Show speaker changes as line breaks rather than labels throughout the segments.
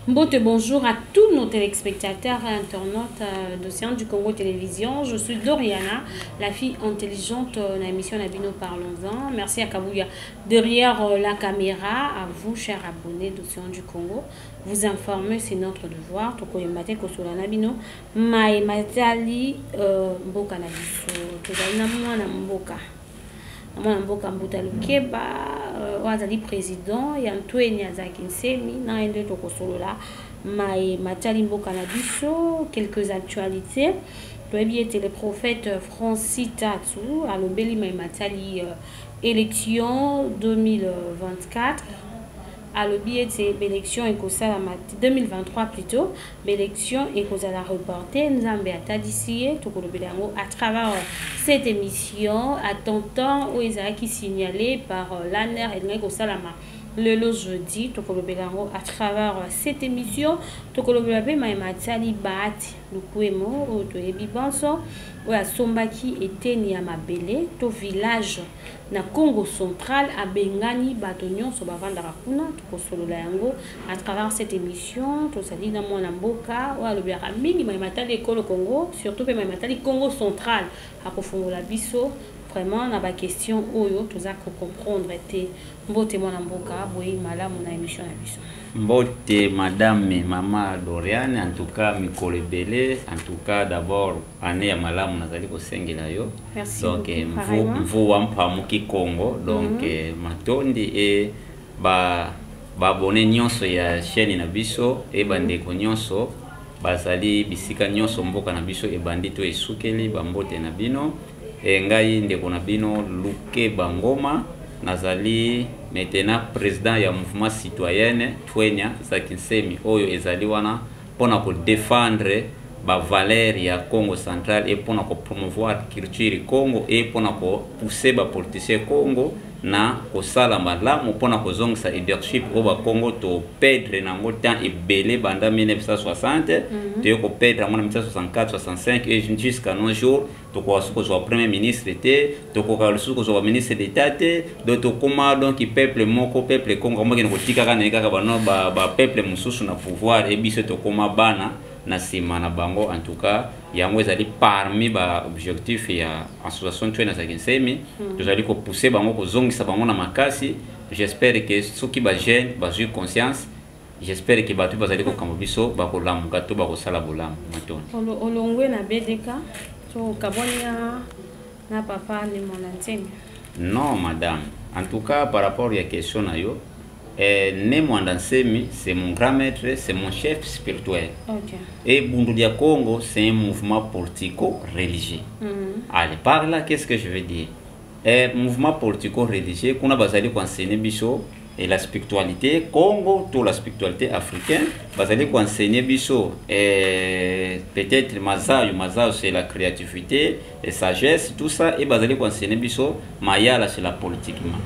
Mbote, bonjour à tous nos téléspectateurs et internautes d'Océan du Congo Télévision. Je suis Doriana, la fille intelligente de l'émission na bino Parlons-en. Merci à Kabouya derrière la caméra, à vous, chers abonnés d'Océan du Congo. Vous informer, c'est notre devoir. Tokoyemba te kosolola na bino, maye matali mboka na biso. Tozali na mwana mboka. Na mwana mboka Mbuta Lukeba, oyo azali président ya Ntweni azalaki nsemi na ye nde tokosolola maye matali mboka na biso, quelques actualités. Toyebi ete le prophète Francis Tatu alobeli maye matali élection 2024. Alobi ete baélection ekosalama 2023 plutôt, baélection ekozala reporté. Nzambe atalisi ye, tokolobela yango à travers cette émission. Attentat oyo ezalaki signalé par l'ANR elingaki kosalama lelo jeudi, tokolobela yango à travers cette émission. Tokolobela mpe maye matali Bahati Lukwebo, oyo toyebi bonso, oyo asombaki eteni ya mabele to village na Congo Central, abengani bato nyonso bavandaka kuna. Tokosolola yango à travers cette émission. Tozali na mwana mboka oyo alobelaka mingi maye matali ekolo Congo, surtout mpe maye matali Congo Central. Akofongola biso vraiment na baquestion oyo toza kocomprendre te. Mbote mwana mboka, boye malamu na émission na biso.
Mbote madame, mama Doriane. En tout cas mikolo ebele. En tout cas d'abord année ya malamu nazali kosengela yo.
Merci.
Donc mvu wa mpamuki Congo, donc matondi e ba baabonnés nyonso ya chaîne na biso e bandeko nyonso bazali bisika nyonso mboka na biso ebandi to esukeli, bambote na bino. E ngai ndeko na bino Lukeba Ngoma, nazali maintenant président ya mouvement citoyenne Twenya Zakinsemi, oyo ezali wana mpona kodéfendre bavaleur ya Congo Central e mpona kopromouvoir culture Congo e mpona kopousser bapoliticien Congo na kosala malamu mpona kozongisa leadership oyo bakongo toperdre nango temps ebele banda 1960. Toye koperdre yango na 1964, 65 et jusqu'à nos jours. Tokoka soki kozwa premier ministre te, tokoka lisusu kozwa baministre d'état te. Donc tokóma donc peuple moko, peuple Congo kamokende kotikaka na ye kaka bano bapeuple mosusu na pouvoir e biso tokóma bana na nsima na bango. En tout cas yango ezali parmi baobjectif ya association Twena Azalaki Nsemi. Tozali kopousser bango, kozongisa bango na makasi. J'espère que soki bajeune bazwi conscience, j'espère que bato bazali kokamba biso bakolamuka to bakosala bolamu. Matondi.
Olongwe na BDK to okabwani na papa Ne Muanda Nsemi?
Non madame, en tout cas par rapport ya question na yo, Ne Muanda Nsemi, c'est mon grand maître, c'est mon chef spirituel. Et Bundu dia Congo, c'est un mouvement politico-religieux. Allez, par là, qu'est-ce que je veux dire? Mouvement politico-religieux, kuna bazali enseigner biso et la spiritualité Congo, tout la spiritualité africaine, bazali enseigner biso et peut-être Mazayo, Mazayo c'est la créativité et sagesse, tout ça, et bazali enseigner biso Mayala, c'est la politiquement.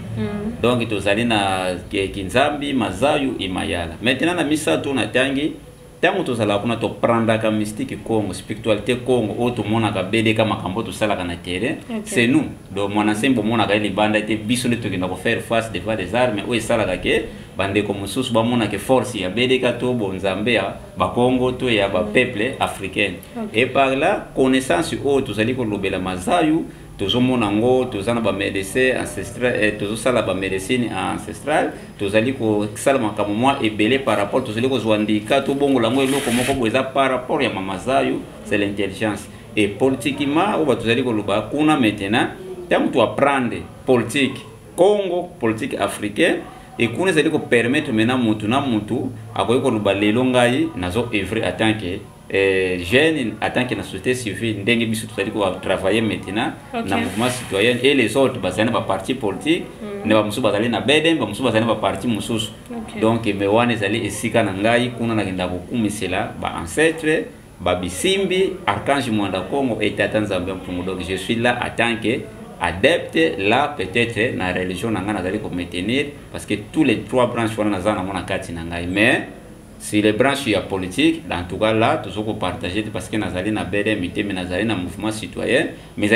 Donc tozali na Kinzambi, Mazayo et Mayala. Maintenant na misato na tangi ntango tozalaka kuna, toprendaka mystique Congo, spiritualité Congo oyo tomonaka beleka makambo tosalaka na terrain. C'est nous. Donc Muanda Nsemi bomonaka ye libanda te, biso nde tokenda kofaire face devant des armes oyo esalaka ke bandeko mosusu bamonaka force ya beleka to bonzambe ya bakongo to ya bapeuple africaine. Et par là connaissance oyo tozali kolobela Mazayu, tozomona yango, toza na bamédecin ancestral, tozosala bamédecine ancestrale, tozali kosala makambo mwa ebele par rapport tozali kozwa ndika, tobongola yango eloko moko boye eza par rapport ya mamazayo, c'est l'intelligence. Et politiquement oyo bato tozali koloba kuna maintenant, ntango toapprendre politique Congo, politique africaine, ekuna ezali kopermettre maintenant mutu na mutu akoki koloba lelo ngai nazo œuvrer en tant que jeune, en tant que na société civile, ndenge biso tozali kotravailler maintenant na mouvement citoyen et les autres bazali na baparti politique, na bamosusu bazali na BDM, bamosusu bazali na baparti mosusu. Donc me wana ezali esika na ngai kuna nakenda kokumisela baancêtre, babisimbi, archange Mwanda Congo et tata Nzambe Mpungu. Donc je suis là en tant que adepte là, peut-être na religion na ngai nazali komaintenir, parce que tous les trois branches wana naza nango na kati na ngai, mais Sur les branches ya politique, en tout cas là tozo kopartager te, parce que nazali na BDM te, mais nazali na mouvement citoyen. Mais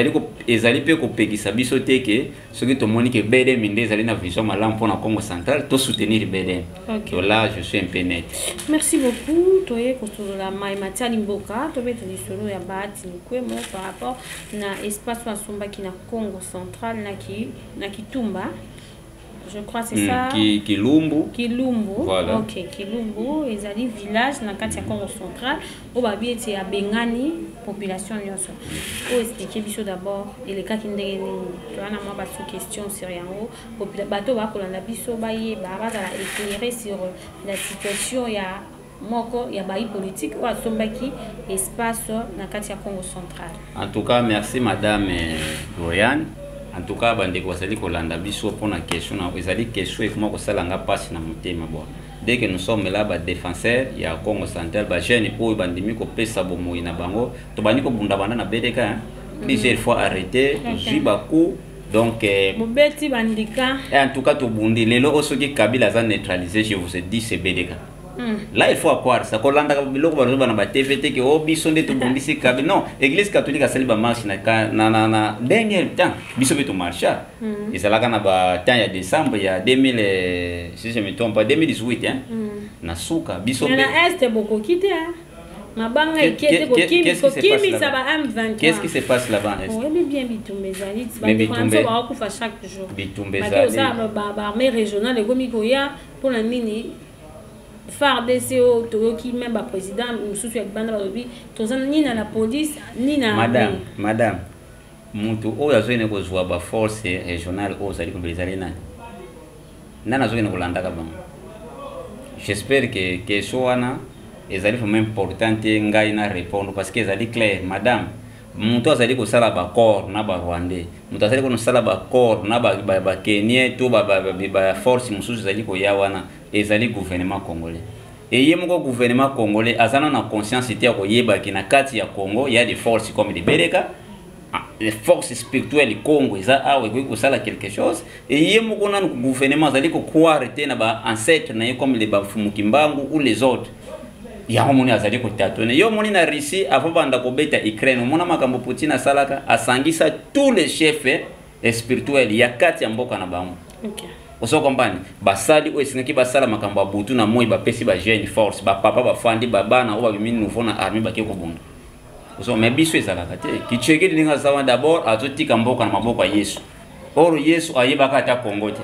ezali mpe kopekisa biso te ke soki tomoni ke BDM nde ezali na vision malamu mpona Congo Central, tosoutenir BDM. Donc là, je suis un peu net.
Merci beaucoup. Toye kosolola mai matiali mboka, tobeta lisolo ya Bahati Lukwebo par rapport na espace oyo asombaki na Congo Central, na Kitumba, je crois, c'est ça.
Kilumbu.
Kilumbu.
Voilà.
Ok, Kilumbu ezali village na kati ya Congo Central oyo babi ete abengani population nyonso. Oyo expliquer biso d'abord elekaki ndenge nini. Toza na mwa basu question sur yango. Bato bakolanda biso bayeba, bazala éclairé sur la situation ya moko ya bayi politique oyo asombaki espace na kati ya Congo Central.
En tout cas, merci, madame Doriane. En tout cas, bandeko bazali kolanda biso, mpona question na ezali question ekoma kosala nga mpasi na motema. Bon, dès que nous sommes là, badéfenseur ya Congo Central, bajeune oyo bandimi kopesa bomoi na bango, tobandi kobunda banda na BDK, hein? Plusieurs fois arrêté, tozwi bacoup, donc
bobeti bandika.
En tout cas, tobundi. Lelo oyo, soki Kabila aza neutralisé, je vous ai dit, c'est BDK. Là, il faut croire ça. Kolandaka biloko bazoba na batv te ke o biso nde tobundisi Kabila. Non, Église catholique asali bamarche na dernier temps, biso mpe tomarcha. Ezalaka na batemps ya décembre ya 2000, si je me trompe pas, 2018, hein? Na suka biso.
Mais na Est bokoki te, hein? Mabanga ekete kokimisa ba M23.
Qu'est-ce qui se passe là-bas?
Oyebi bien, bitumba ezali, bandeko bakokufa chaque jour.
Bitumba ezali.
Baarmée régionale ekomi koya mpona nini? FARDC oyo toyoki même baprésident mosusu ya libanda balobi toza ni na la police ni na
Madame, madame, moto oyo azokende kozwa baforce régionale oyo ozali koloba ezali nani? Nani azokende kolandaka bango? J'espère que question wana ezali vraiment important te ngai na répondre, parce que ezali clair, madame. Moto azali kosala baaccord na barwandais, moto azali kosala baaccord na bakenien to baforce mosusu ezali koya wana, ezali gouvernement congolais. Eye moko gouvernement congolais aza na conscience te ya koyebaki na kati ya Congo ya des forces comme des BDK, les forces spirituelles Congo eza awa, ekoki kosala quelque chose. Eye moko nanu gouvernement azali kocroire te na baancêtre na ye comme les bafumu Kimbangu ou les autres. Yango moni azali kotâtonner. Yo moni na Russie, avant banda kobeta Ukraine, omona makambo Poutine asalaka, asangisa tous les chefs spirituels ya kati ya mboka na bango. Ozo comprendre? Basali oyo esengaki basala makambo ya butu na moi, bapesi bajeune force, bapapa bafandi, babana oyo babimi nouveau na armée bake kobunda. Ozo, mais biso ezalaka te. Tshisekedi ndenge aza wana, d'abord azotika mboka na maboko ya Yesu. Or Yesu ayebaka ata Kongo te.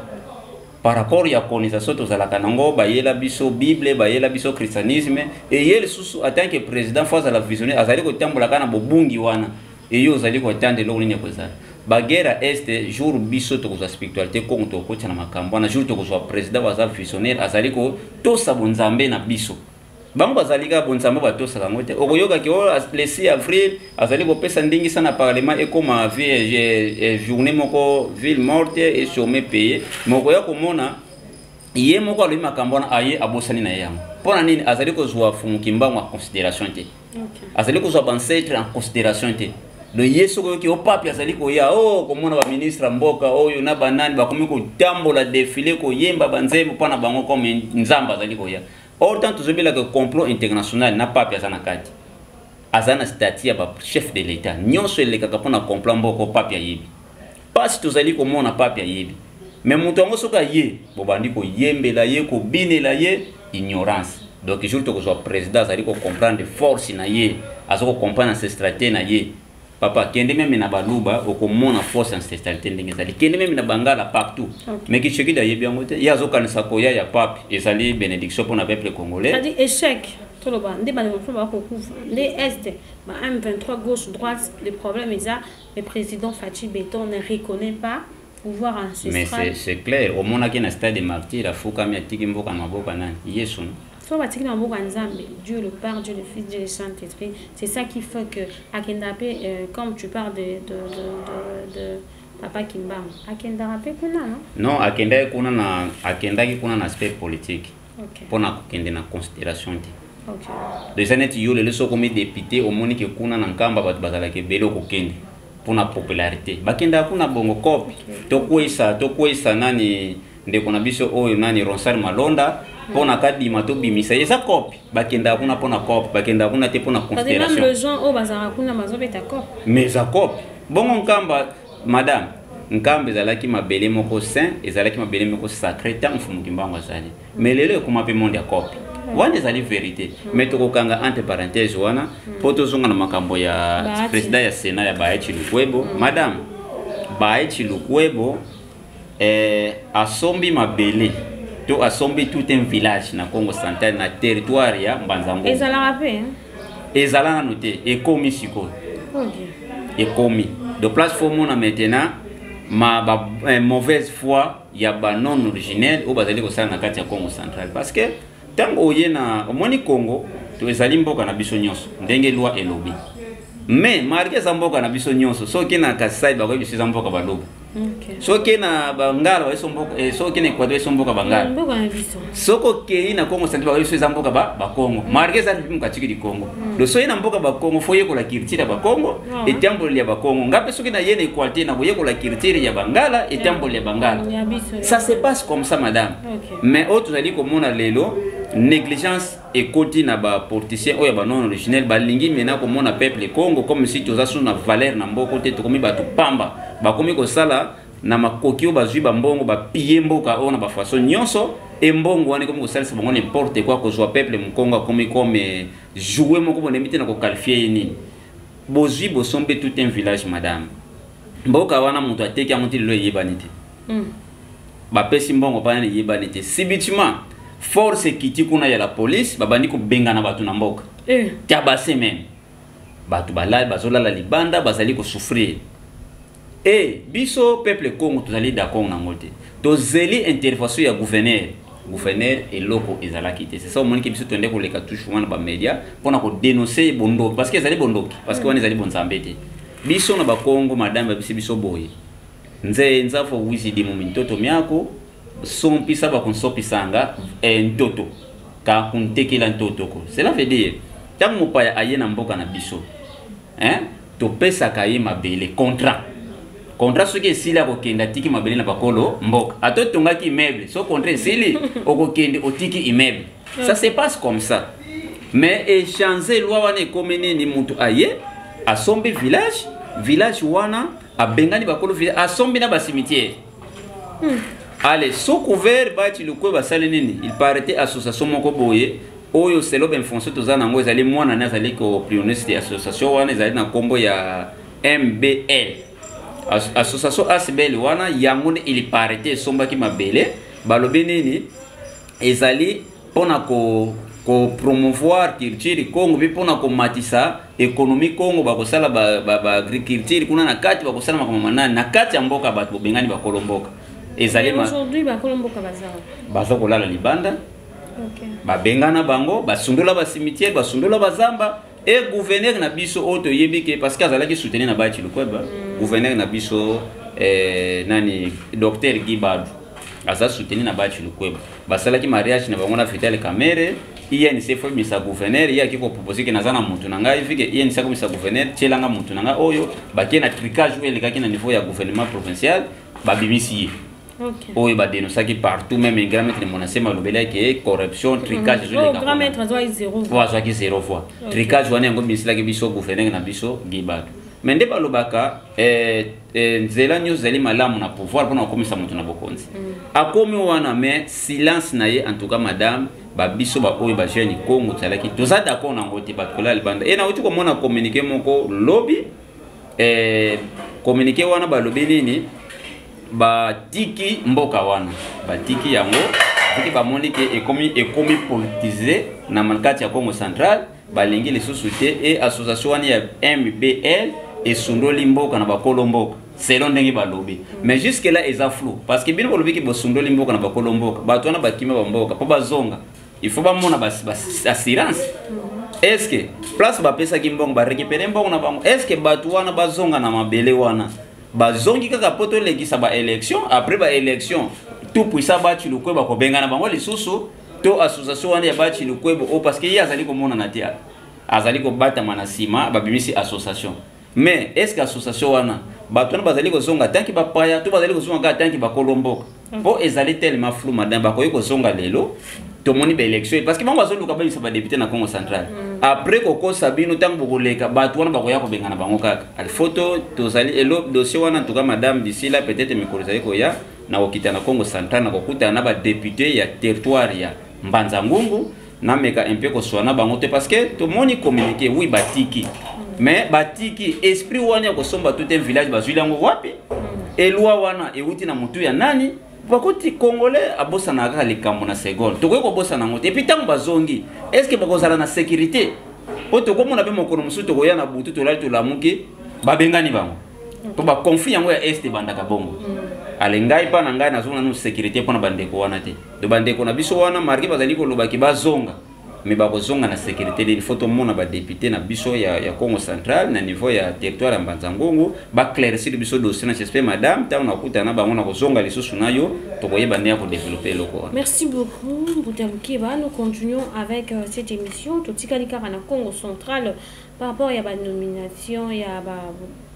Par rapport ya colonisation tozalaka nango, bayela biso Bible, bayela biso christianisme. Eye lisusu, en tant que président, faut azala visionnaire. Azali kotambola kaka na bobungi wana. Eye ozali kotanda eloko nini ekozala baguerre ya Est. Jour biso tokozwa spiritualité Kongo, tokokotia na makambo wana. Jour tokozwa président oyo aza visionnaire, azali kotosa bonzambe na biso. Bango bazali kaka bonzambe, batosaka yango te. Okoyokaki oyo le 6 avril azali kopesa ndingisa na parlement ekóma journée moko ville morte et chômé payé. Mais okoya komona ye moko alobi makambo wana, aye abosani na ye yango. Mpo na nini? Azali kozwa Fumu Kimbangu en considération te, azali kozwa bancêtre en considération te. Donc ye soki oyoki o pape azali koya, o komona baministre ya mboka oyo na banani bakomi kotambola, défilé, koyemba banzembo mpo na bango comme Nzambe azali koya. Or tant tozobelaka complot international na pape aza na kati, aza na statut ya bachef de l'État, nyonso elekaka mpona complot mboka, pape ayebi. Mpasi tozali komona, pape ayebi. Mais moto yango soki aye, bobandi koyembela ye, kobinela ye, ignorance. Donc jour tokozwa président azali kocomprendre force na ye, aza kocomprendre ancestralité na ye. Papa, kende même na Baluba, okomona force ancestralité ndenge ezali. Kende même na Bangala, partout. Mais Tshisekedi ayebi yango te. Ye azokanisa koya ya pape ezali bénédiction mpona peuple congolais.
C'est-à-dire échec, toloba nde bandeko mosusu bakokufa nde Est, ba M23, gauche, droite. Le problème eza le président Fatshi Béton ne reconnaît pas pouvoir ancestral.
Mais c'est clair. Omonaki na stade Martyr, afukami, atiki mboka na maboko nani? Yesu, no?
So batiki na maboko ya Nzambe, Dieu le Père, Dieu le Fils, Dieu le Saint-Esprit. C'est ça qui fait que akenda mpe, comme tu parles de papa Kimbangu, akendaka mpe kuna, non?
Non, akendaki kuna na akendaki kuna na aspect politique, mpona kokende na considération te. Donc eza neti yo lelo soki okomi député, omoni ke kuna na Nkamba bato bazalaka ebele, okokende mpona popularité. Bakendaka kuna bongo cope. Tokweyisa nani, ndeko na biso oyo nani, Ronsard Malonda. Mpo na kadima tobimisa ye, eza coop. Bakendaka kuna mpo na coop, bakendaka kuna te mpo na
Parce que même
considération.
Les gens oyo bazalaka kuna bazobeta coop.
Mais eza coop. Bongo Nkamba, madame, Nkamba ezalaki mabele moko saint, ezalaki mabele moko sacré ntango Mfumu Kimbangu azali, mais lelo ekoma mpe monde ya coop. Wana ezali vérité, mais tokokanga entre parenthèse wana mpo tozonga na makambo ya
Bahati.
Président ya Sénat ya Bahati Lukwebo. Madame, Bahati Lukwebo asombi mabele to asombi tout un village na Congo Central, na territoire ya Mbanza-Ngungu.
Ezalaka mpe, hein?
Ezala nano te, ekomi sikoyo. Ekomi de place. Faut mona maintenant ma ba, mauvaise foi ya ba non originel oyo bazali kosala na kati ya Congo Central, parce que ntango oye na omoni Congo to ezali mboka na biso nyonso ndenge loi elobi, mais malgré eza mboka na biso nyonso, soki na Kasai bakoyebi biso eza mboka Baloba, soki na Bangala bayeso mboka, soki na Équateur bayeso mboka Bangala.
Mboka na biso.
Soki okei na Congo Central, bakoyebi biso eza mboka Bakongo, malgré eza République Démocratique du Congo. Donc soki na mboka Bakongo, faut yekola culture ya Bakongo, etamboleli ya Bakongo. Nga mpe soki naye na Équateur, na koyekola culture ya Bangala, etamboleli ya Bangala.
Ya biso.
Ça se passe comme ça, madame. Mais oyo tozali komona lelo, négligence ekoti na bapoliticien oyo ya banon originel. Balingi mena komona peuple Congo comme si toza so na valeur na mboka te, tokomi bato pamba. Bakomi kosala na makoki oyo bazwi bambongo, bapille mboka oyo na bafaçon nyonso. Embongo wana ekomi kosalisa bango n'importe quoi, kozwa peuple mokongo akomi comme jouet moko bonemi te na koqualifier ye nini. Bozwi, bosombi tout un village, madame. Mboka wana, moto ateki yango ti lelo eyebani te. Bapesi mbongo mpana eyebani te. Subitement force ekiti kuna ya la police, babandi kobengana bato na mboka. Tabase même bato balali, bazolala libanda, bazali kosouffrir. E biso peuple Congo tozali d'accord nango te. Tozeli intervention ya gouverneur. Gouverneur, eloko ezalaki te. C'est ça omoniki biso toende koleka toujours wana bamédia mpona kodénoncer bondoki, parce que ezali bondoki, parce que wana ezali bonzambe te. Biso na Bakongo, madame, babisi biso boye: nze nzafo wizidi mu mintoto myako sompisa bakonsopisanga ntoto ka kuntekela ntotoko. Cela veut dire ntango mopaya aye na mboka na biso, hein, topesaka ye mabele, contrat. Contrat soki esili, akokende, atiki mabele na bakolo mboka. Ata otongaki immeuble, so contrat esili, okokende, otiki immeuble. Ça se passe comme ça. Mais échange loi wana ekomi nini? Moto aye, asombi village, village wana abengani bakolo village, asombi na bacimetière. Ale sous couvert Bahati Lukwebo basali nini? Il paraît association moko boye oyo, selon bainformation toza nango, ezali mwana ne azali kopioniste. Association wana ezali na nkombo ya MBL, association ASBL wana. Yango nde il paraît esombaki mabele. Balobi nini? Ezali mpona ko kopromouvoir culture Congo mpe mpona komatisa économie Congo. Bakosala baagriculture kuna na kati, bakosala makambo manani na kati ya mboka. Bato bobengani bakolo mboka. Ezali
Aujourd'hui bakolo mboka baza
Baza kolala libanda. Babengana bango, basundola bacimetière, basundola bazamba. E gouverneur na biso oyo toyebi ke parce que azalaki soutenir na Bahati Lukwebo, gouverneur na biso nani, docteur Guy Bandu, aza soutenir na Bahati Lukwebo. Basalaki mariage na bango na Vital Kamerhe. UNC faut misa gouverneur, ye aki kopropose ke naza na mutu na ngai. Vike UNC akomisa gouverneur, tielanga mutu na ngai oyo. Bakie na trucage oyo elekaki na niveau ya gouvernement provincial, babimisi ye. Oyo badénonçaki partout, même grand maître Monasema alobelaki corruption, trucage.
Ezoleka. Grand maître azwaki zéro.
Po azwaki zéro fois. Trucage wana yango bimiselaki biso gouverneur na biso Guy Bandu. Mais nde balobaka nzela nyonso ezali malamu na pouvoir mpona kokomisa moto na bokonzi. Akomi wana, mais silence na ye. En tout cas, madame, babiso baoyo bajeune Congo tozalaki, toza d'accord nango te. Bato kolala libanda. E nauti komona communiqué moko lobi. Communiqué wana balobi nini? Batiki mboka wana, batiki yango soki bamoni ke ekomi politisé na kati ya Congo Central, balingi lisusu te. E association wana ya MBL esundoli mboka na bakolo mboka selon ndenge balobi. Mais jusque là eza flou, parce que bino bolobiki bosundoli mboka na bakolo mboka. Bato wana bakima bamboka mpo bazonga, il faut bamona assurance. Est ce que place bapesaki mbongo, barécupérer mbongo na bango? Est ce que bato wana bazonga na mabele wana? Bazongi kaka mpo tolekisa baélection. Après baélection, tout puissant Bahati Lukwebo bakobengana bango lisusu. To association wana ya Bahati Lukwebo oyo, parce que ye azali komonana te, azali kobatama na nsima, babimisi association. Mais est ce que association wana, bato wana bazali kozonga tanki bapaya to bazali kozonga kaka tanki bakolo mboka? Mpo ezali tellement flou, madame. Bakoki kozonga lelo. Tomoni baélection, parce que bango bazoluka babimisa badéputé na Congo Central. Après kokosa bino, ntango bokoleka, bato wana bakoya kobengana bango kaka. Alifo to tozali elo dossier wana. En tout cas, madame, d'ici là, peut-être mikolo ezali koya, na kokita na Congo Central, na kokutana na badéputé ya territoire ya Mbanza Ngungu, nameka un peu koswana na bango te, parce que tomoni communiqué, oui, batiki, mais batiki esprit wana ya kosomba tout un village, bazwili yango wapi? Elwa wana ewuti na motu ya nani? Bakoti Congolais abosanaka kaka likambo na seconde, tokoki kobosana yango te. Et puis ntango bazongi, est ce que bakozala na sécurité? Po tokomona mpe mokolo mosusu tokoya na butu, tolali, tolamuki, babengani bango, po baconflit yango ya Est ebandaka bongo. Ale ngai, mpa na ngai, nazonga nanu sécurité mpona bandeko wana te. To bandeko na biso wana, malgré bazali kolobaki bazonga, mais bakozonga na sécurité? Il faut tomona badéputé na biso ya Congo Central na niveau ya territoire ya Mbanza Ngungu, baéclaircir biso dossier na. J'espère, madame, ntango nakutana na bango, na kozonga lisusu na yo, tokoyeba ndenge ya kodévelopper eloko wana.
Merci beaucoup, Mbuta Lukeba. Nous continuons avec cette émission. Totikali kaka na Congo Central par rapport à la nomination ya ba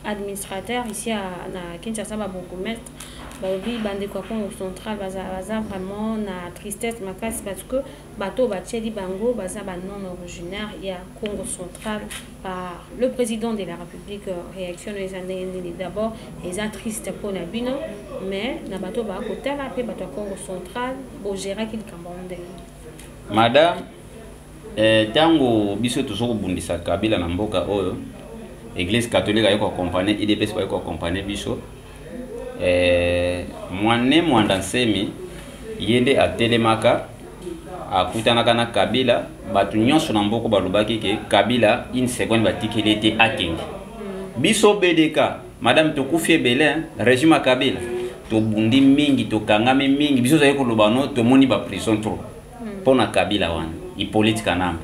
administrateur ici na Kinshasa, ba bourgmestre. Balobi bandeko ya Congo Central baza vraiment na tristesse makasi, parce que bato batieli bango baza ba non originaire ya Congo Central par le président de la République. Réaction eza ndenge nini? D'abord eza triste mpona bino, mais na bato bakotala mpe bato ya Congo Central, bogéraki likambo yango ndenge?
Madame, ntango biso toza kobundisa Kabila na mboka oyo, Église catholique aye koaccompagner, UDPS baye koaccompagner biso. Mwane Mwanda Nsemi, ye nde atelemaka, akutanaka na Kabila. Bato nyonso na mboka balobaki ke Kabila, une seconde batikeli ete akende. Biso BDK, madame, tokufi ebele, hein? Régime ya Kabila, tobundi mingi, tokangami mingi. Biso ozali koloba no, tomoni baprison trop mpo na Kabila wana, Hippolyte Kanambe.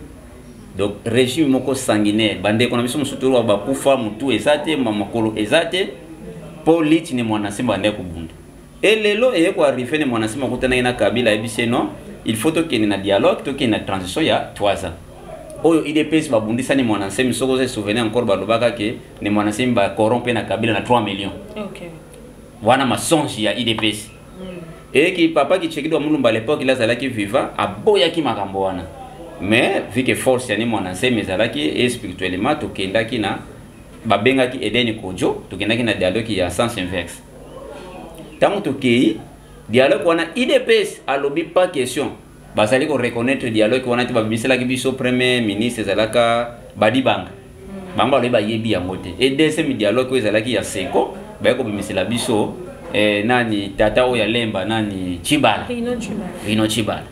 Donc régime moko sanguinaire. Bandeko na biso mosusu toloba bakufa, motu eza te, makolo eza te, mpo liti Ne Mwana Nsemi bandeki kobunda. E lelo eye koarriver, Ne Mwana Nsemi akutanaki na Kabila, ayebisi ye: non, il faut tokende na dialogue, tokende na transition ya 3 ans oyo UDPS babundisani. Mwana Nsemi, soki oza souvenir encore, balobaka ke Ne Mwana Nsemi bacorrompre na Kabila na 3 millions. Wana mensonge ya UDPS. Eyeki papa Tshisekedi wa Mulumba, à l'époque il azalaki vivant, aboyaki makambo wana, mais vu que force ya Ne Mwana Nsemi ezalaki et spirituellement, tokendaki na babengaki Eden Kojo, tokendaki na dialogue ya sens inverse. Ntango tokei dialogue wana, UDPS alobi pas question, bazali koreconnaître dialogue wana te. Babimiselaki biso premier ministre ezalaka Badibanga, bango balobi bayebi yango te. E deuxième dialogue oyo ezalaki ya seko, baye kobimisela biso nani, tata oyo alemba nani, Chibala. Rino Chibala.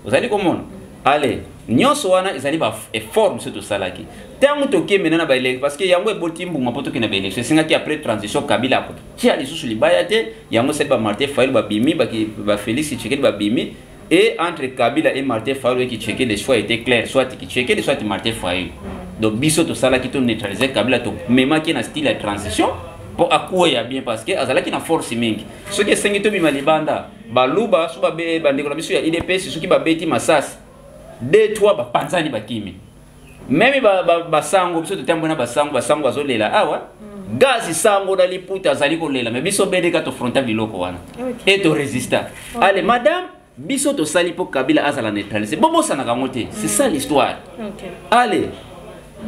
Ozali komona, ale nyonso wana ezali baeffort mosusu tosalaki. Ntango tokei na baélection, parce que yango eboti mbuma mpo tokende na baélection, esengaki après transition Kabila akotia lisusu libaya te. Yango esali bamartin Fayulu babimi, bafélix Tshisekedi babimi. Et entre Kabila et Martin Fayulu et Tshisekedi, le choix était clair: soit Tshisekedi, soit Martin Fayulu. Donc biso tosalaki toneutraliser Kabila, tomemaki na style ya transition mpo akweya bien, parce que azalaki na force mingi. Soki esengi tobima libanda, baluba so bandeko na biso ya UDPS, soki babeti masasi 2 3, bapanzani, bakimi. Même basango, biso totambwi na basango, basango bazolela awa, gazi sango na liputa azali kolela, mais biso BDK tofronta biloko wana e torésister. Ale madame, biso tosali mpo Kabila azala neutralisé, bobosanaka yango te, c'est ça l'histoire. Ale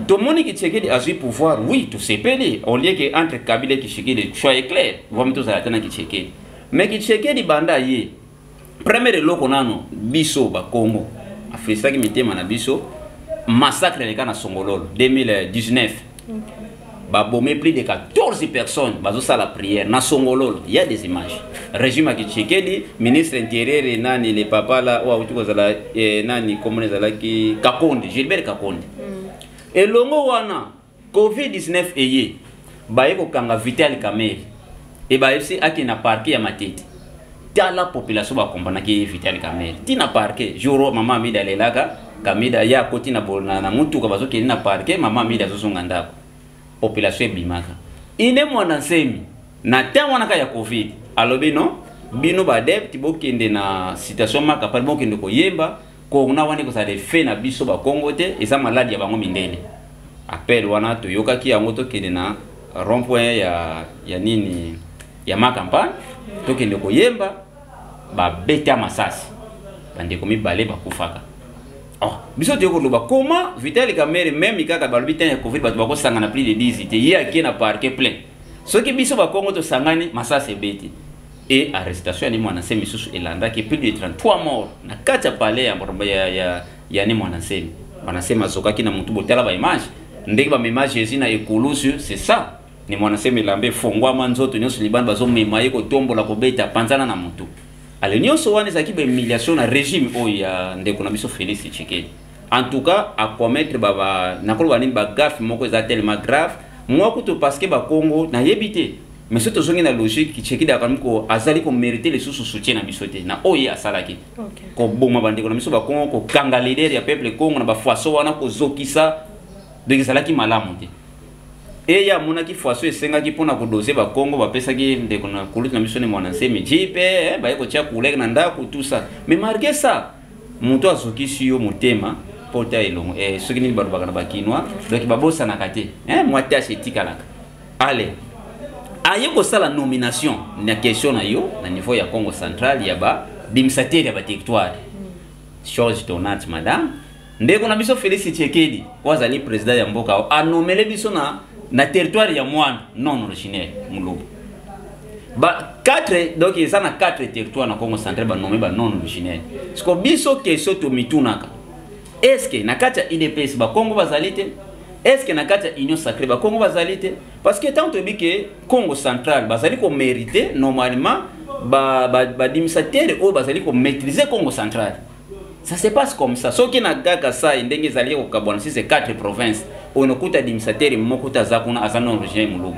tomoni Tshisekedi azwi pouvoir, oui, tosepeli. Au lieu que entre Kabila et Tshisekedi, choix est clair, vomi tozala te na Tshisekedi. Mais Tshisekedi, banda ye, première eloko nano, biso bakongo afrisaki mitema na biso, massacre eleka na Songololo 2019. Babomi plus de 14 personnes bazosala prière na Songololo, il y a des images. Régime ya Tshisekedi, ministre intérieur nani, le papa la oyo awuti kozala nani, komona ezalaki Kakonde, Gilbert Kakonde. Elongo wana COVID-19 eye, baye kokanga Vital Kamerhe e bayebisi akende na parquet ya Matete. Tala population bakompanaki ye Vital Kamerhe ntina parquet. Jour mama Amida alelaka Kamida, ye akoti na mutuka, bazokende na parquet, mama Amida azozonga ndako, population ebimaka. Ine Mwana Nsemi na ntango wana kaka ya COVID alobi: non, bino baadepte bokende na situation maka pali, bokende koyemba corona wana, ekozala effet na biso bakongo te, eza maladi ya bango mindele. Appel wana toyokaki yango, tokende na rond point ya nini, ya Ma Campagne, tokende koyemba, babeta masasi. Bandeko mibale bakufaka. Oh, biso toyei koloba comment Vital Kamerhe, même kaka balobi temps ya Covid, bato bakosangana plus de 10 te, ye ake na parquet plein. Soki biso Bakongo tosangani, masasi ebeti. E arrestation ya Ne Muanda Nsemi misusu elandaki, plus de 33 morts na kati ya palais ya Ne Muanda Nsemi. Muanda Nsemi azokaki na motu. Botala baimage ndenge bamema Jésus na ekulusu, c'est ça. Ne Muanda Nsemi, elamba efongwama, nzoto nyonso libanda, bazomema ye kotombola, kobeta, panzana na motu. Ale nyonso wana ezalaki bahumiliation na régime oyo ya ndeko na biso Félix Tshisekedi. En tout cas, acommettre ba nakoloba nini, bagaffe moko eza tellement grave. Mwa kutu parce que Bakongo nayebi te, mais soki tozongi na logique, Tshisekedi akami ko azali komérite lisusu soutien na biso te na oyo ye asalaki, koboma bandeko na biso Bakongo, kokanga leader ya peuple Kongo na bafaçon wana, kozokisa. Donc ezalaki malamu te. Eye amonaki façon esengaki mpona kodose Bakongo, bapesaki ndeko na kulutu na biso Ne Muanda Nsemi jeep, baye kotia couleur na ndako, tout ça. Mais malgré ça, moto azokisi yo motema mpo ta elongo, soki nini balobaka na Bakinois, donc babosanaka te, mwa tache etikalaka. Ale aye kosala nomination na question na yo na niveau ya Congo Central ya baadministrateur ya baterritoire. Chose étonnante, madame, ndeko na biso Félix Tshisekedi oyo azali président ya mboka oyo anomele biso na territoire ya Mwanda non originaire Moluba ba 4. Donc eza na 4 territoire na Congo Central, banome ba non originaire. Siko biso question tomitunaka: est ce que na kati ya UDPS Bakongo bazali te? Est ce que na kati ya Union sacrée Bakongo bazali te? Parce que tant toyebi ke Congo Central bazali komérite normalement baadministrateur oyo bazali komaîtrise Congo Central. Ça se passe comme ça. Soki na kaka sai ndenge ezali kokabwana, si c'est 4 provinces oyo nokuta administrateur moko te aza kuna, aza non originaire Moluba.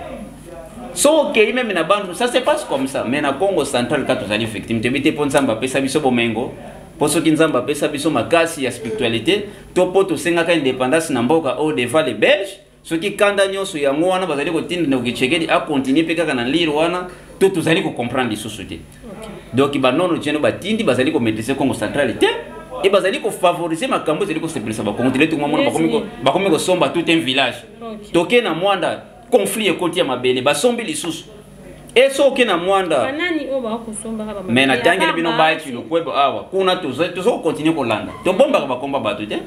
So okei même na Bantu, ça se passe comme ça. Mais na Congo Central ka tozali victime. Toyebi te mpo Nzambe apesa biso bomengo, mpo soki Nzambe apesa biso makasi ya spiritualité, to mpo tosengaka indépendance na mboka oyo devant les Belges. Soki kanda nyonso yango wana bazali kotinda ndeko Tshisekedi akontinue mpe kaka na lire wana, to tozali kocomprendre lisusu te. Donc banono tieno batindi bazali komaîtrise Congo Central te e bazali kofavorize makambo ezali kosepelisa Bakongo te. Letunga mona bakomi kosomba tout un village. Toke na Mwanda, conflit ekoti ya mabele, basombi lisusu. E so oke na Mwanda, mais natangeli bino baeti Lukwebo awa kuna, toza kokontinue kolanda, tobombaka bakomba bato te.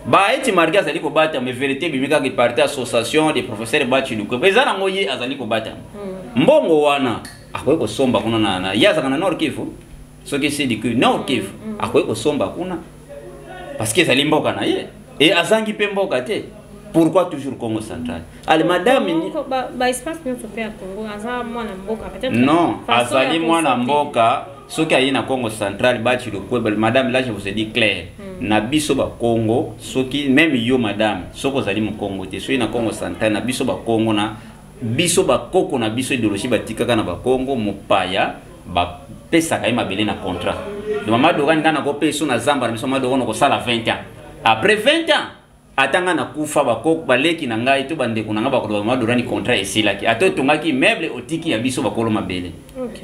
Baeti marke azali kobatama, vérité ebimi kaka parti association des professeurs Bachi Lukwebo, eza nango ye azali kobatama. Mbongo wana akoki kosomba kuna na ye azalaka na Nord Kivu, soki Sud Kivu, Nord Kivu, akoki kosomba kuna parce que ezali mboka na ye e azangi mpe mboka te. Pourquoi toujours Congo Central? Ale madame,
baespace nyonso mpe ya Congo, aza mwana mboka peut-être.
Non, azali mwana mboka soki aye na Congo Central. Bachi Lukweba, madame, là je vous ai dit clair, na biso Bakongo, soki même yo madame, soki ozali Mokongo te, soki na Congo Central, na biso Bakongo, na biso bakoko na biso idéologie batikaka na Bakongo, mopaya bapesaka ye mabele na contrat. Donc mama Dogani, ngai nakopesa na zamba na biso, mama Dogani, kosala 20 ans. Après 20 ans, ata ngai nakufa, bakoko baleki na ngai to bandeko na ngai bakoloba: mama Dorani, contrat esilaki, ata otongaki immeuble, otiki ya biso bakolo mabele.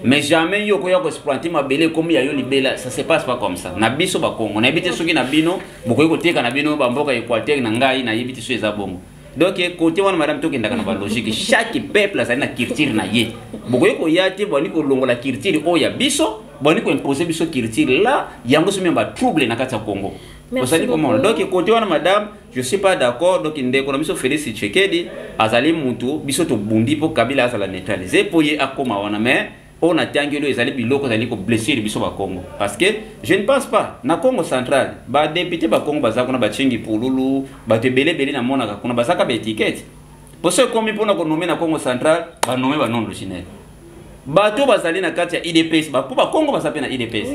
Mais jamais yo okoya koexploite mabele ekomi ya yo libela. Ça se passe pas comme ça na biso Bakongo. Nayebi te soki na bino bokoki koteka na bino bamboka Équateur na ngai, nayebi te so eza bongo. Donc côté wana, madame, tokendaka na balogique. Chaque peuple azali na culture na ye. Bokoki koya te, boni kolongola culture oyo ya biso, boni koimpose biso culture la yango, somi batrouble na kati ya Congo. Ozali komona? Donc côté wana, madame, je suis pas d'accord. Donc ndeko na biso Félix Tshisekedi azali mutu biso tobundi mpo Kabila azala neutralisé mpo ye akóma wana. Mais oyo natangeli oyo ezali biloko ezali koblessure biso Bakongo, parce que je ne pense pas na Congo Central badéputé Bakongo baza kuna, bacengi pululu, bato ebele ebele namonaka kuna bazaka baétiquette. Po so ekomi mpona konome na Congo Central, banome banon originaire. Bato bazali na kati ya UDPS, mpo Bakongo baza mpe na UDPS,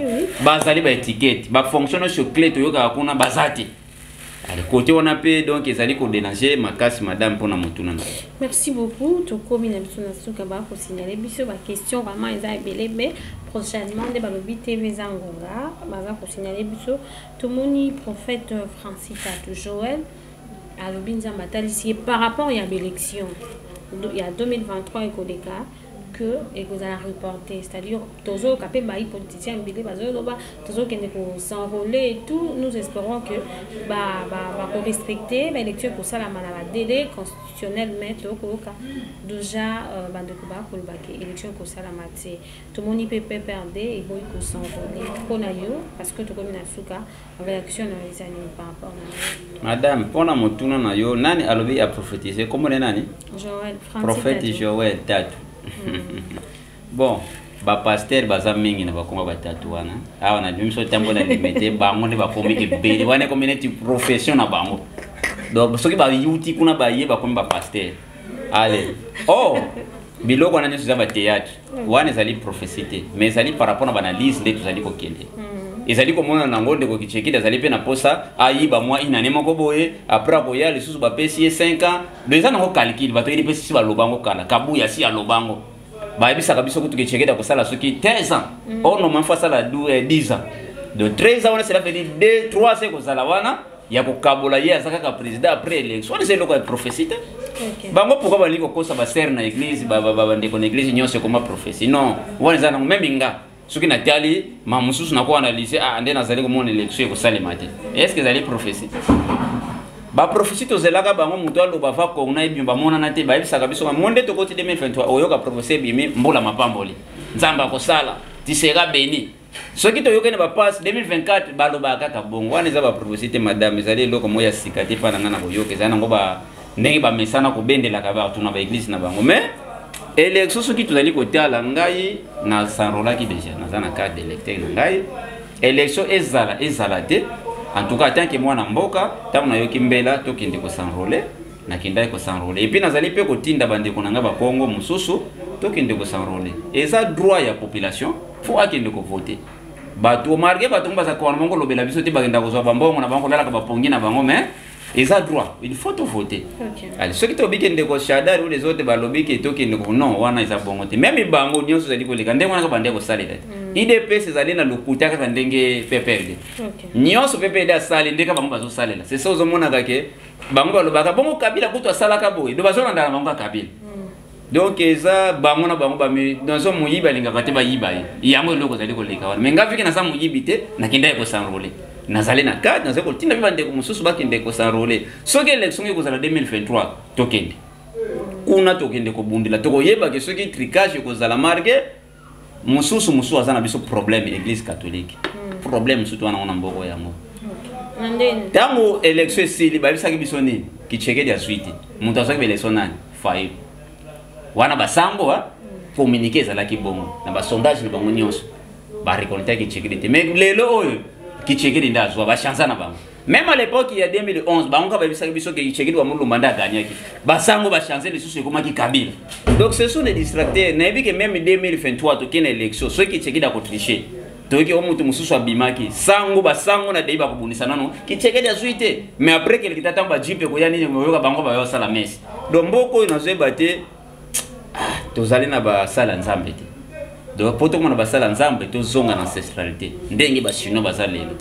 bazali baétiquette, bafonction nyonso clé toyokaka kuna baza te. Ale côté wana mpe, donc ezali kodérange makasi, madame, mpona motuna na.
Merci beaucoup. Tokomi na biso na suka. Bakosignale biso baquestion vraiment eza ebele, mais prochainement nde balobi TV eza ngonga. Baza kosignale biso, tomoni prophète Francis Tatu Joel alobi Nzambe atalisi ye par rapport ya baélection ya 2023 ekoleka. Que ekozala reporté, c'est-à-dire tozoyoka mpe bayi politicien ebele bazoloba tozokende kos'enrôler et tout. Nous espérons que bakorespecte baélection ekosalama na badélai constitutionnel, mais tokoyoka déjà bandeko bakoloba ke élection ekosalama te. Tomoni mpe PPRD eboyi kos'enrôler. Mpona yo, parce que tokomi na suka, réaction na yo eza nini par rapport na
Madame, mpona motuna na yo, nani alobi aprophétise? Kombo ne nani?
Joël.
Prophète Joël Tatu. Bon, bapasteur baza mingi na bakongo batatu wana. Awa na biso ntambo na Limete, bango nde bakomi ebele wana, ekomi neti profession na bango. Donc soki bayuti kuna, baye bakomi bapasteur. Ale, oh, biloko wana nyonso eza bathéâtre. Wana ezali prophétie te, mais ezali par rapport na baanalyse nde tozali kokende. Ezali komona nango, ndeko Tshisekedi azali mpe na posa ayiba mwa inane moko boye, après akoya lisusu, bapesi ye 5 ans. Donc eza nango calcul. Bato yeli mpe sisi balobango kala, Kabuya si alobango, bayebisaka biso kutu Tshisekedi akosala soki 13 ans. Or normalement faut asala 10 ans. Donc 13 ans wana, cela veut dire 2 3 ans ekozala wana ya kokabola. Ye aza kaka président après élection. Wana eza eloko ya prophétie te. Bango pourquoi balingi kokosa basere na église, bandeko na église nyonso ekoma prophétie? Non, wana eza nango. Même nga soki natali ma mosusu, nakoanalyse, ah, nde nazali komona élection ekosalema te. Est ce que ezali prophétie? Baprophétie tozelaka bango, moto aloba va corona ebima, bamonana te. Bayebisaka biso mo nde tokoti 2023, oyoka prophétie ebimi, mbula mapamboli, Nzambe akosala, tu seras béni. Soki toyokani bapase 2024, balobaka kaka bongo. Wana eza baprophétie te, madame. Ezali eloko moko ya sika te mpa na ngai na koyoka. Ezali nango ndenge bamesana kobendelaka bato na baéglise na bango. Mais élection, soki tozali kotala, ngai nas'enrôlaki déjà, naza na carte d'électeur na ngai. Élection ezala, ezala te, en tout cas tant que mwana mboka, ntango nayoki mbela tokende kos'enrôler, nakendaki kos'enrôler. Et puis nazali mpe kotinda bandeko na ngai bakongo mosusu, tokende kos'enrôler. Eza droit ya population, faut akende kovote. Bato, malgré bato ngo bazalaka wana, bango kolobela biso te, bakenda kozwa bambongo na bango, kolalaka bapongi na bango, mais eza droit, il faut tovote. Ale, soki tobiki ndeko Shadari ou les autres balobi ke tokende ko, non, wana eza bongo te. Même bango nyonso ezali koleka ndenge wana, kaka bande kosalela te. UDPS ezali na lokuta kaka ndenge PPRD. Nyonso PPRD asali, ndenge bango bazosalela, c'est ça. Ozomonaka ke bango balobaka bongo, Kabila kutu asalaka boye, do bazolandaka bango ya Kabila. Donc eza bango na bango bami nazo moyibi alingaka te bayiba ye. Yango eloko ezali koleka wana. Mais nga viki naza moyibi te, nakendaki kos'enrôler, nazali na carte, nazali kotinda mpe bandeko mosusu bakende kos'enrôler. Soki élection ekozala 2023, tokende kuna, tokende kobundela, tokoyebake soki trucage ekozala. Malgré mosusu mosusu aza na biso problème, église catholique, problème mosusu wana ngo na mboko yango.
Na ndeni?
Ntango élection esili, bayebisaki biso nini? Tshisekedi azwi te. Moto azwaki baélection nani? Fayulu. Wana basango communiqué ezalaki bongo na basondage na bango nyonso, bareconnaîtraki Tshisekedi te. Mais lelo oyo Tshisekedi nde azwa, bachanza na bango. Même à l'époque ya 2011, bango kaka bayebisaki biso ke Tshisekedi wa Mulumba nde agagnaki. Basango bachange lisusu, ekomaki Kabila. Donc ce sont des distracteurs. Nayebi ke même 2023 tokende élection, soki Tshisekedi akotriche, toyoki o moto mosusu abimaki sango, basango na dei bakobundisa nano Tshisekedi azwi te. Mais après quelque temps, ntango bajipe koya nini, oyoka bango bayosala messe. Donc mboka oyo nazoyeba te, tozali na basala Nzambe te. Donc po tokomona basala Nzambe, tozonga na ancestralité ndenge bachinois baza lelo.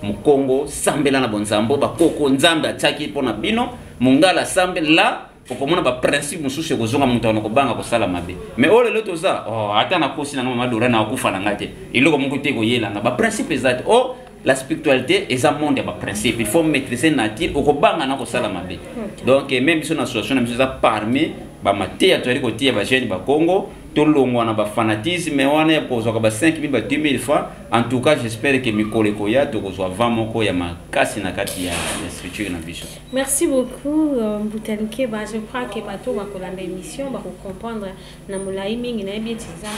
Mokongo sambela na bonzambo, bakoko Nzambe atiaki mpo na bino. Mongala sambela, okomona baprincipe mosusu ekozonga, moto ana kobanga kosala mabe. Mais oyo lelo toza, oh, ata nakosi nanga mama Dora, na akufa na ngai te, eloko moko te ekoyelanga. Baprincipe eza te. Oh, la spiritualité eza monde ya baprincipe, il faut maîtriser nature, okobanga na kosala mabe. Donc même biso na association na biso, eza parmi bamateya tozali kotia bajeune bakongo, tolongwa na bafanatisme wana ya kozwaka ba 5000, ba 2000 francs. En tout cas, j'espère que mikolo ekoya tokozwa vent moko ya makasi na kati ya structure na biso.
Merci beaucoup, Mbuta Lukeba. Je crois que bato bakolanda émission bakocomprendre na molai mingi. Nayebi ete eza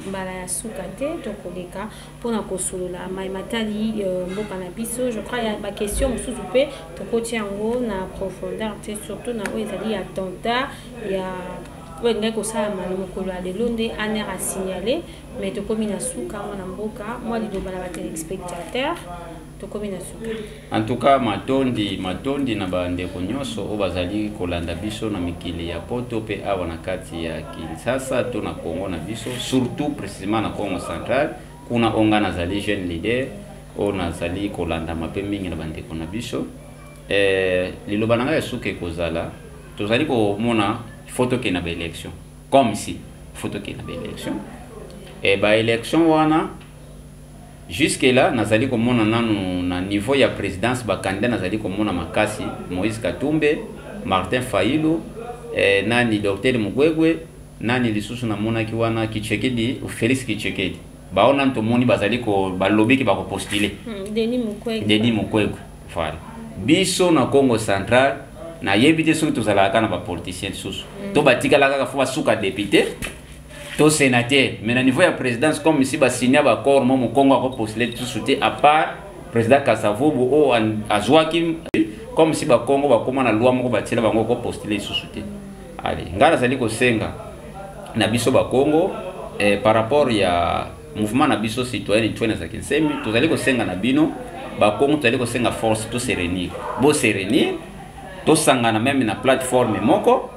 mbala ya suka te tokoleka mpona kosolola mai matali mboka na biso. Je crois ya baquestion mosusu mpe tokoti yango na profondeur te, surtout na oyo ezali ya attentat ya oyo elingaki kosalama na mokolo ya lelo nde ANR a signalé. Mais tokomi na suka. Mwana mboka, mwa liloba na batéléspectateur, tokomi na suka.
En tout cas, matondi, matondi na bandeko nyonso oyo bazali kolanda biso na mikili ya poto mpe awa na kati ya Kinshasa to na Congo na biso, surtout précisément na Congo Central kuna oyo ngai nazali jeune leader oyo nazali kolandama mpe mingi na bandeko na biso. Liloba na ngai ya suka ekozala, tozali komona faut tokende na baélection comme si Faut tokende na baélection. E baélection wana, jusque là nazali komona nanu na niveau ya présidence, bacandidat nazali komona makasi: Moïse Katumbi, Martin Fayulu, nani, docteur Mukwege, nani lisusu namonaki wana, Tshisekedi, Félix Tshisekedi. Bao nanu tomoni bazali ko balobiki bakopostule.
Denis Mukwege.
Denis Mukwege, voilà. Biso na Congo Central, nayebi te soki tozalaka kaka na bapoliticien lisusu to batikala kaka fo basuka député to sénateur. Mais na niveau ya présidence, comme si basinya baaccord mo mokongo akopostule lisusu te, à part président Kasavubu oyo azwaki. Comme si bakongo bakóma na loi moko batiela bango kopostule lisusu te. Ale, ngai nazali kosenga na biso bakongo, par rapport ya mouvement na biso citoyen Ntwene Azalaki Nsemi, tozali kosenga na bino bakongo, tozali kosenga force to se réunir, bo se réunir, tosangana même na plateforme moko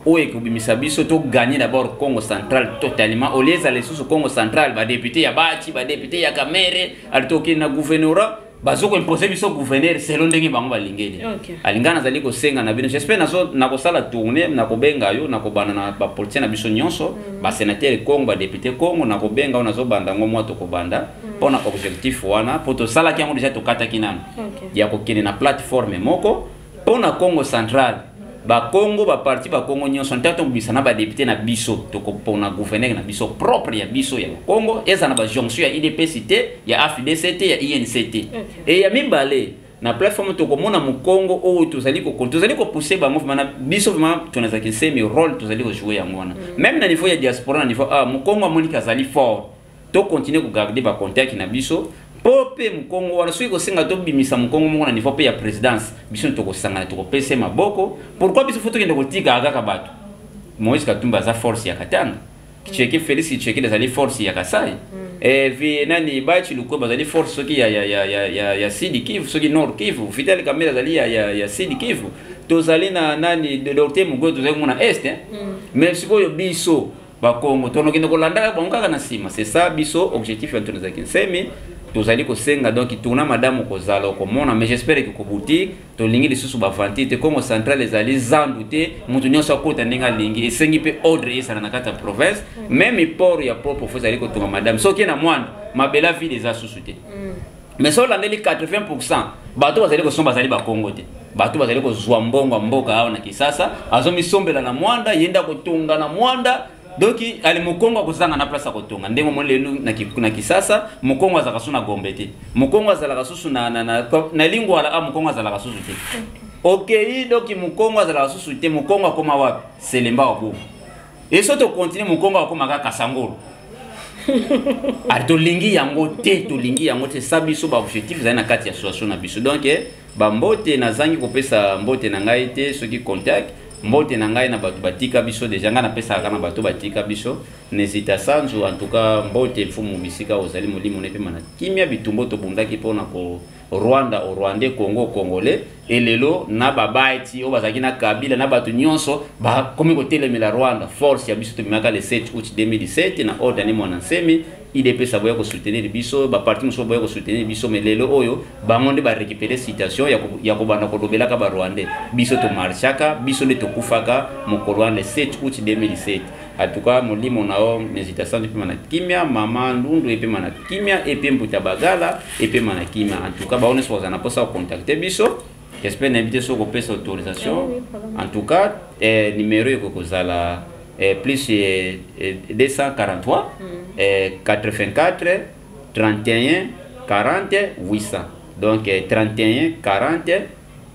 oyo ekobimisa biso toganye d'abord Congo Central totalement, au lieu ezala lisusu Congo Central, badéputé ya Bahati, badéputé ya Kamerhe. Ali tokende na gouvernorat, bazokoimpose biso gouverneur selon ndenge bango balingeli. Alinga nazali kosenga na bino, j'espère nazo nakosala tournée, nakobenga yo, nakobanda na bapoliticien na biso nyonso, basénateur Congo, badéputé Congo, nakobenga yo, nazobanda yango mwa tokobanda mpo na objectif wana, mpo tosalaki yango déjà, tokataki nano ya kokende na plateforme moko mpo na Congo Central. Bakongo, baparti bakongo nyonso, ntango tobimisa na badéputé na biso, tokopona gouverneur na biso propre ya biso ya bakongo, eza na bajonction ya UDPS te, ya AFDC te, ya UNC te. E ya mibale, na plateforme tokomona mokongo oyo tozali kopousse bango vraiment. Na biso vraiment tonazalaki nsemi, rôle tozali kojouer yango wana. Même na niveau ya diaspora, na niveau ah, mokongo amoniki azali fort, tocontinue kogarde bacontact na biso mpo mpe mokongo wana, soki kosenga tobimisa mokongo moko na niveau mpe ya présidence, biso tokosangana, tokopesa ye maboko. Pourquoi biso fo tokende kotikaka kaka bato? Moïse Katumbi aza force ya Katanga, Tshisekedi, Félix Tshisekedi azali force ya Kasai, vi nani, Bahati Lukwebo bazali force soki ya Sud Kivu, soki Nord Kivu, Vital Kamerhe azali ya Sud Kivu, tozali na nani, docteur Mukwege, tozali komona Est, eh? Mais sikoyo biso bakongo tonokende kolandaka bango kaka na nsima. C'est ça biso objectif ya tonazalaki nsemi tozali kosenga. Donc tourna, madame, kozala okomona, mais j'espère que koboutir tolingi lisusu baventure te. Congo Central ezali zandu te, moto nyonso akota ndenge alingi. Esengi mpe ordre ezala na kati ya province. Même port ya propre fo ezali kotonga, madame. Soki na Mwanda mabela vide eza susu te, mais so olandeli 80 bato bazali kosomba bazali bakongo te. Bato bazali kozwa mbongo ya mboka awa na Kisasa, azomisombela na Mwanda, ye nde akotonga na Mwanda. Donc ali mokongo akozanga na place ya kotonga. Ndenge omoni lelo na Kisasa, mokongo azalaka susu na Gombe te, mokongo azalaka susu na Lingwala a mokongo azalaka susu te. Okei, donc mokongo azalaka susu te. Mokongo akóma wapi? Selemba wa Boma. E so tokontinue, mokongo akóma kaka Kasangolo. Ali tolingi yango te, tolingi yango te. Sa biso baobjectif ezali na kati ya association na biso. Donc bambote, nazangi kopesa mbote na ngai te. Soki contact, mbote na ngai na bato batika biso déjà. Ngai napesaka kaka na bato batika biso. Nezita Sanzu, en tout cas mbote, mfumu, bisika ozali, molimo nepema na kimia. Bitumbo tobundaki mpona ko Rwanda au Rwandais, Congo Congolais. Elelo na babaiti oyo bazalaki na Kabila na bato nyonso bakomi kotelemela Rwanda. Force ya biso tobimaka le 7 août 2017 na ordre ya Mwana Nsemi. UDPS aboya kosoutenir biso, baparti mosusu baboya kosoutenir biso, mais lelo oyo bango nde barécupere situation ya kobanda kolobelaka barwandais. Biso tomarchaka, biso nde tokufaka mokolo wana le 7 août 2017. En tout cas molimo na yo Nezita Sanzu epema na kimia, mama Ndundu epema na kimia, epe Mbuta Bagala epema na kimia. En tout cas bao nyonso bazala na mposa kocontacte biso, j'espère nayebi te soki kopesa autorisation. En tout cas numéro ekoki kozala plus 243 84 31 40 800. Donc 31 40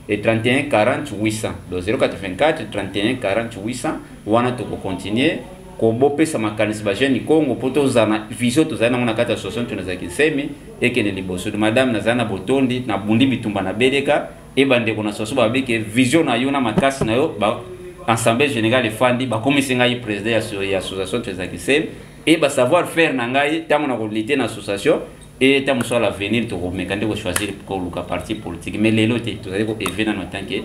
et 31 40 800. Donc 084 31 40 800 wana tokocontinue kobopesa makanisi bajeune Congo mpo tozala na vision tozali nango na kati ya association tonazalaki nsemi ekende liboso. Madame, nazali na botondi, nabundi bitumba na beleka e bandeko na association babike vision na yo na makasi na yo ba assemblée générale efandi, bakomisi ngai président ya association tozalaki nsemi e basavoir faire na ngai ntango na kolite na association. E ntango mosusu à l'avenir tokomeka nde kochoisir koluka parti politique, mais lelo te, tozali koeve nano en tant que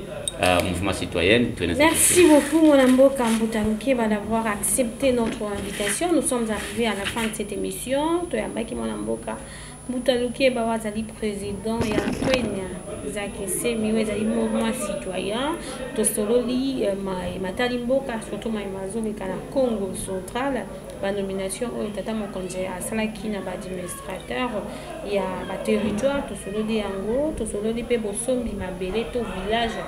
mouvement citoyen.
Merci beaucoup, mon Mboka Mbuta Lukeba, d'avoir accepté notre invitation. Nous sommes arrivés à la fin de cette émission. Toyambaki Mwana Mboka. Mbuta Lukieba oyo azali président ya Kwenya Zaki Nsemi oyo ezali mouvement citoyen. Tosololi maye matali mboka, surtout maye mazoleka na Congo central, banomination oyo tata mokonzi asalaki na baadministrateur ya baterritoire. Tosololi yango, tosololi mpe bosombi mabele to village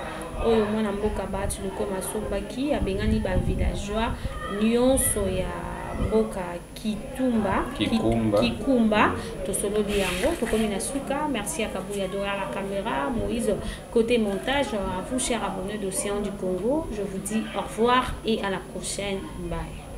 oyo mwana mboka Bahati Lukwebo asombaki, abengani bavillageois nyonso ya mboka Kitumba.
Kikumba.
Kikumba. Tosololi yango, tokomi na suka. Merci à Kabouya Dora la caméra, Moïse côté montage, à vous chers abonnés d'Océan du Congo. Je vous dis au revoir et à la prochaine. Bye.